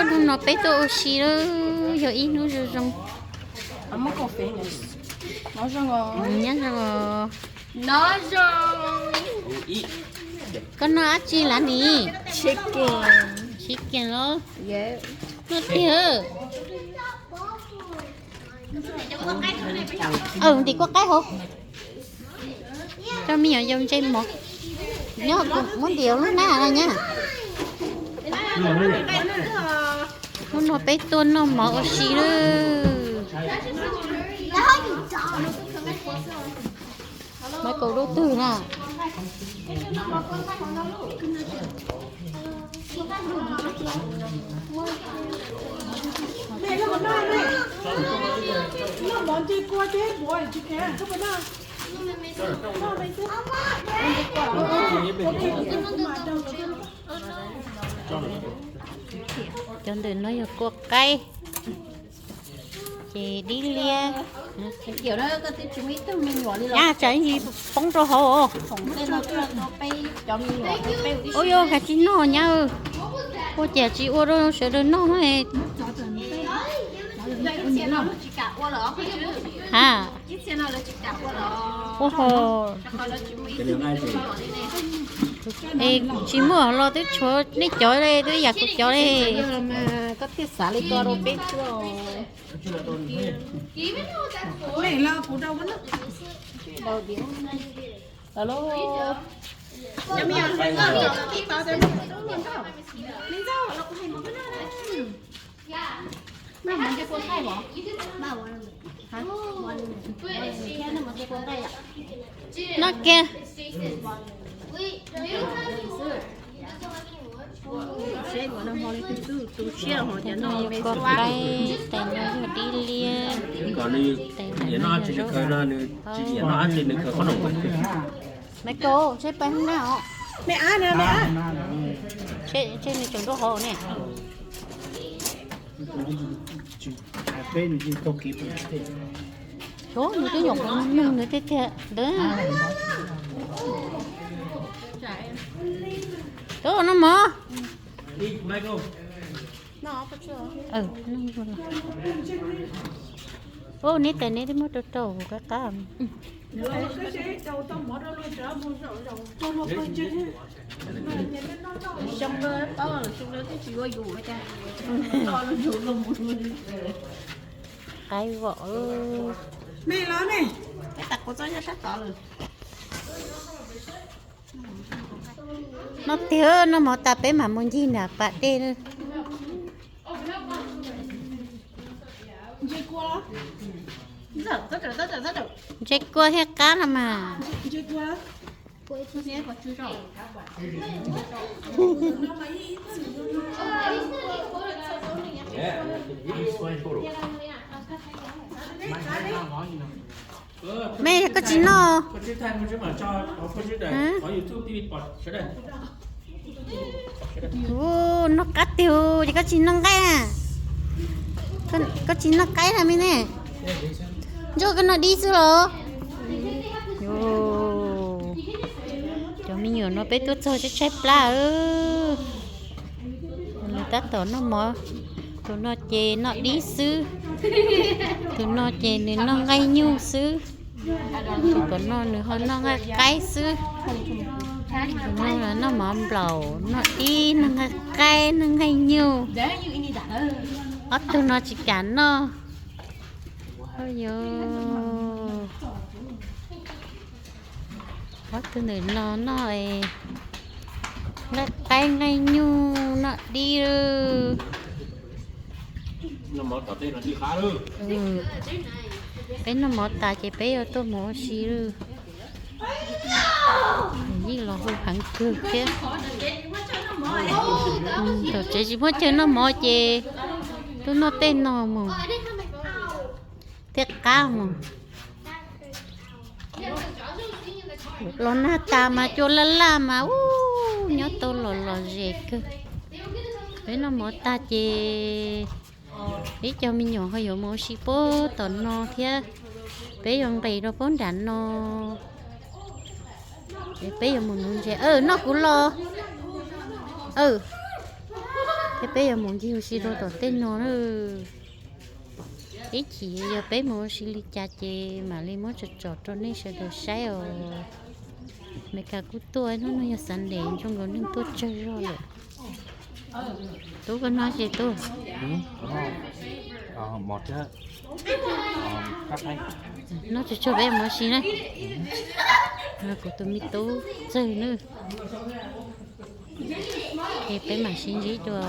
Hnub no peb tuaj ua si lawm, yog ib hnub zoo zoo. Nyob zoo os. Koj noj dab tsi lav nis? Chicken los? Noj tiag. Ntim kua qaib hauv. Coj me nyuam yaus ntse mov. Nyob kuv muab ntim lub hnab na nyab. Hnub no peb tuaj noj mov ua si lawm. Maiv kaus lub twg na. Cov ntawm no yog kua qaib, ces dib liab. Nyab, tsam ib ntsis poob rau hauv. Ua yuav kav tsij noj nyab, ua cas tsis ua rau sawv daws noj. Ha, ua ho. Es tsis muaj los twb tshuav nej cov li, twb yam kuv cov li. Koj thiaj xav li ko rau peb xwb. Noj kiag. Tais no yog kua qaib, tais no yog dib liab, tais no yog zaub. Maiv kaus, seb peb na os. Seb nws tseem nruab hauv ne. Nws twb nyuam qhuav nug nws tiag tiag ntawd. Noj mov. Ua neb tais neb twb muab rau rau qab qab. Qaib vom. Noj tiag, noj mov tas peb mam mus ncig nram pas dej. Ntse kua thiab qab no mas. Me, koj tsis noj? Ua, noj qab tiag ces koj tsis noj nqaij na. Koj tsis noj qaib na me ne. Ntsuag koj noj dib xwb los? Cov me nyuam no peb tuaj txog tshaib tshaib plab. Nws tab tom noj mov, tus no ces noj dib xwb, tus no ces nws noj nqaij nyuj xwb, tus tom no nws ho noj nqaij qaib xwb. Tus no noj mov nplaum, noj dib, noj nqaij qaib, noj nqaij nyuj. Ob tug no tsis kam noj. Yog ob tug ntawm no noj nqaij qaib nqaij nyuj noj dib. Peb noj mov tas ces peb yuav tuaj mus ua si lawm. Yeej los hu heev kawg thiab. Tom tsev tsis muaj chaw noj mov ces tuaj noj tej no mus thiaj qab mus. Los nag tas mas cua laj laj mas ub nyob tau los los zem kawg. Peb noj mov tag ces ib co me nyuam ho yuav mus ua si puag tom no thiab. Peb yuav nqis rau puag nram no. Peb yuav mus nuv ntses, noj kuv los. Aw, thiab peb yuav mus ncig ua si rau tom tej no na. Ib chim yog peb mus ua si li cas ces mam li muab tsom tsom rau nej sawv daws saib os. Meskas kuj tuaj, hnub no yog Sunday, zoo nkaus neeg tuaj tsawg zog lawm. Tub, koj noj tsi tub? Noj tsuag tsuag peb mus ua si na. Kuv tus me tub txawg na. Es peb mam sib ntsib dua.